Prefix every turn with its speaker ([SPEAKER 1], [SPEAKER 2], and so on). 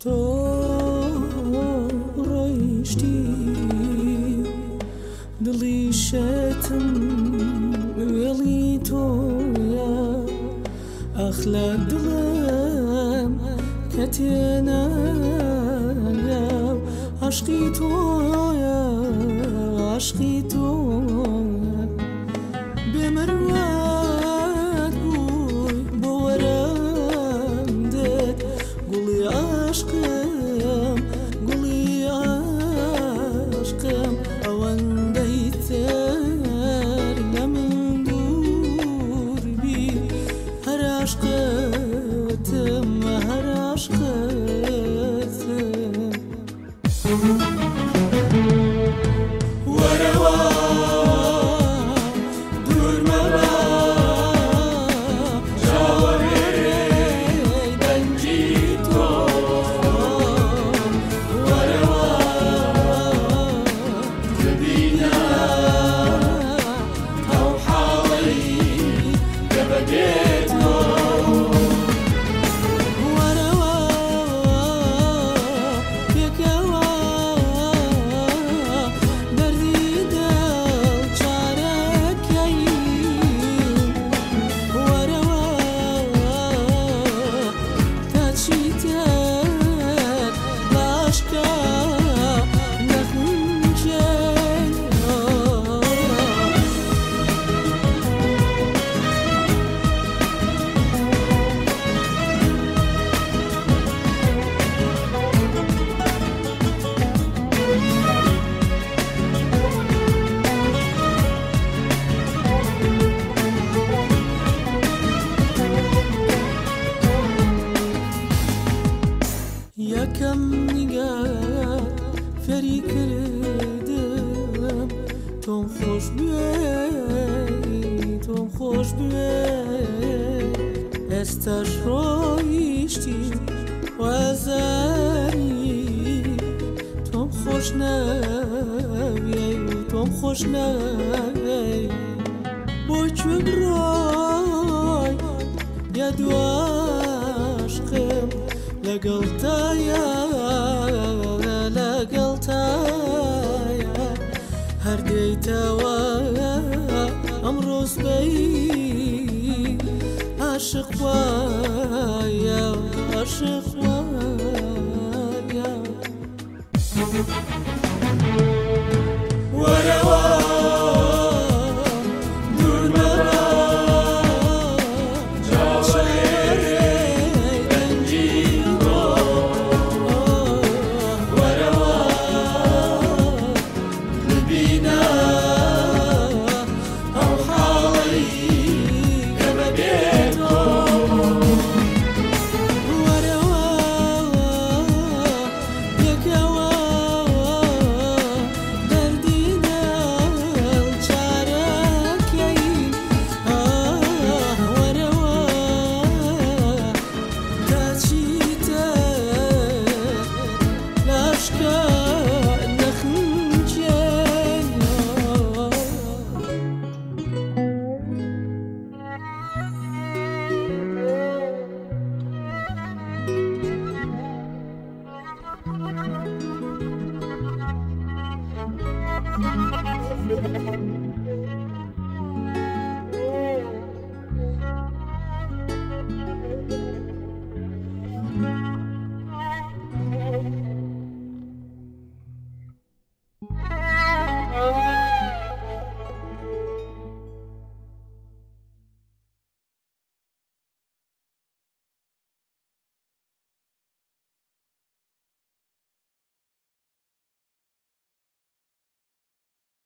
[SPEAKER 1] تۆ ڕۆیشتی دڵی شێتم وێڵی تۆیە، ئاخ لە دڵم کە تێنایە، عەشقی تۆیە، عەشقی تۆیە. بێ مروەت بووی بۆ وەرم دێت، گوڵی عەشقم، گوڵی عەشقم، ئەوەندەی تر لە من دوور بی، هەر عەشقتم، هەر عەشقتم. وەرەوە دوور مەبە، چاوەڕێی دەنگی تۆ. وەرەوە ببینە ئەو حاڵەی کە بەبێ تۆ. وەرەوە پێکەوە دەردی دڵ چارەکەی. وەرەوە تا چیتر باشکە نەخونجێن. یەکەم نیگات فێری کردم تۆم خۆش بوێ، تۆم خۆش بوێ. ئێستاش ڕۆیشتی وازانی، تۆم خۆش ناوێ، تۆم خۆش ناوێ. بۆ کوێ بڕۆی یا دواشقم، لەگەڵ تایە، لەگەڵ تایە. هەر دێیتەوە ئەمڕۆ سبەی، عاشق وایە، عاشق وایە. وەرەوە دوور مەبە، چاوەڕێی دەنگی تۆ. وەرەوە ببینە ئەو حاڵەی کە بەبێ تۆ. وەرەوە پێکەوە دەردی دڵ چارەکەی. وەرەوە تا چیتر لاشکە نەخنچێن.